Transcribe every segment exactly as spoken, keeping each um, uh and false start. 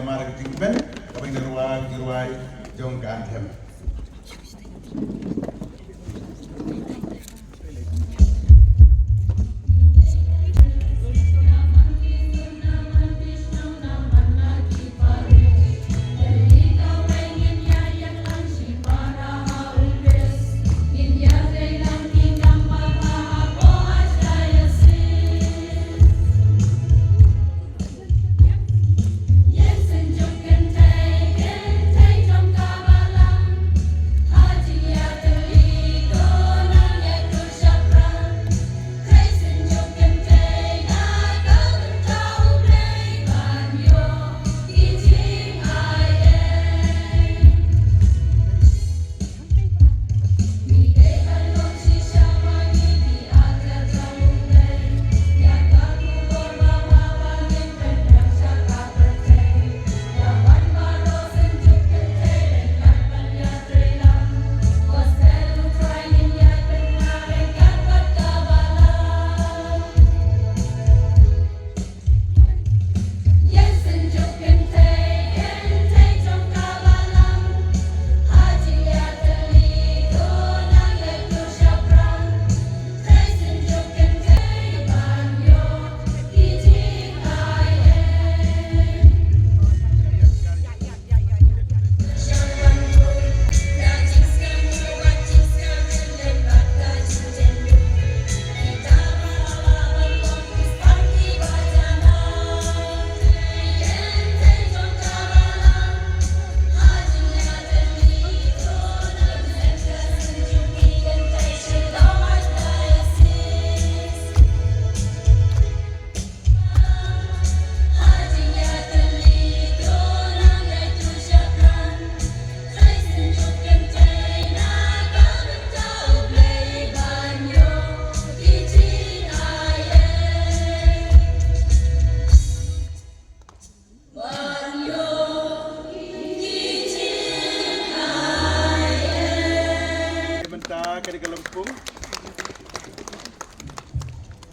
Mar ka jingkmen, ka ban ka rwai, ka rwai jong ka anthem. Te mynta kane ka lympung.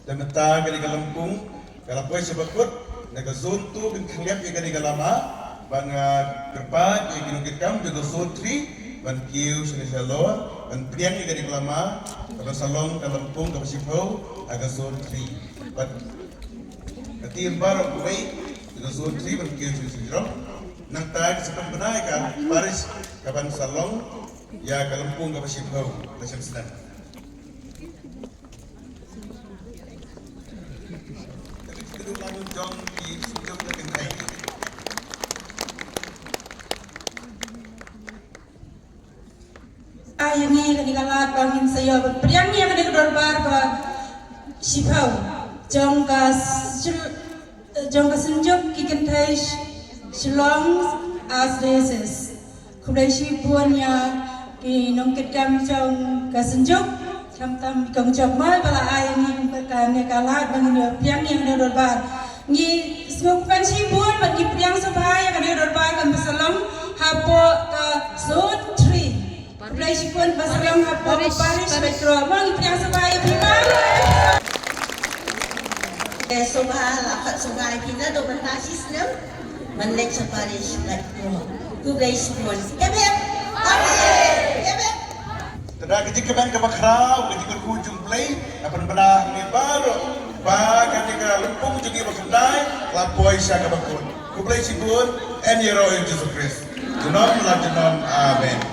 Te mynta kane ka lympung ka la poi sha bakut na ka zone two, pynkhynñiap ïa kane ka lama, ban, ah, kyrpad ïa ki nongkitkam jong ka zone three ban kiew shane shalor, ban pdiang ïa kane ka lama, ka ban sa long ka lympung kaba shiphew ha ka zone three. Bad ka team baroh kawei jong ka zone three ban kiew shane shalor. Nangta ka sa pynbna ïa ka parish ka ban sa long ïa ka lympung kaba shiphew. Ka shem sdang. Ai ïa ngi kane ka lad ba ngin sa ïoh ban pdiang ïa kane ka dorbar ba shiphew jong ka Shil-, jong ka Synjuk ki Kynthei Sh-, Shillong Archdiocese. Khublei shibun ïa ki nongkitkam jong ka Synjuk, khamtam i Kong Jokmai ba la ai ïa ngi kane ka lad ba ngin ïoh pdiang ïa kane ka dorbar. Ngi sngewkmen shibun bad ngi pdiang sngewbha ïa kane ka dorbar kaba sa long hapoh ka zone three. Khublei shibun ba sa long hapoh ka parish Baitbro. Mo ngi pdiang sngewbha ïa phi baroh. Te sngewbha la khot sngewbha ïa phi naduh mynta shisnem ban leit sha parish Baitbro. Khublei shibun. Ïa bad. Ïa bad. Te da ka jingkmen kaba khraw, ka jingkyrkhu jong U Blei, nga pynbna ïa ngi baroh ba kane ka lympung jong ngi ba khyndai la poi sha kaba kut. Khublei shibun, yn ïaroh ïa U Jisu Khrist. Junom la junom. Amen.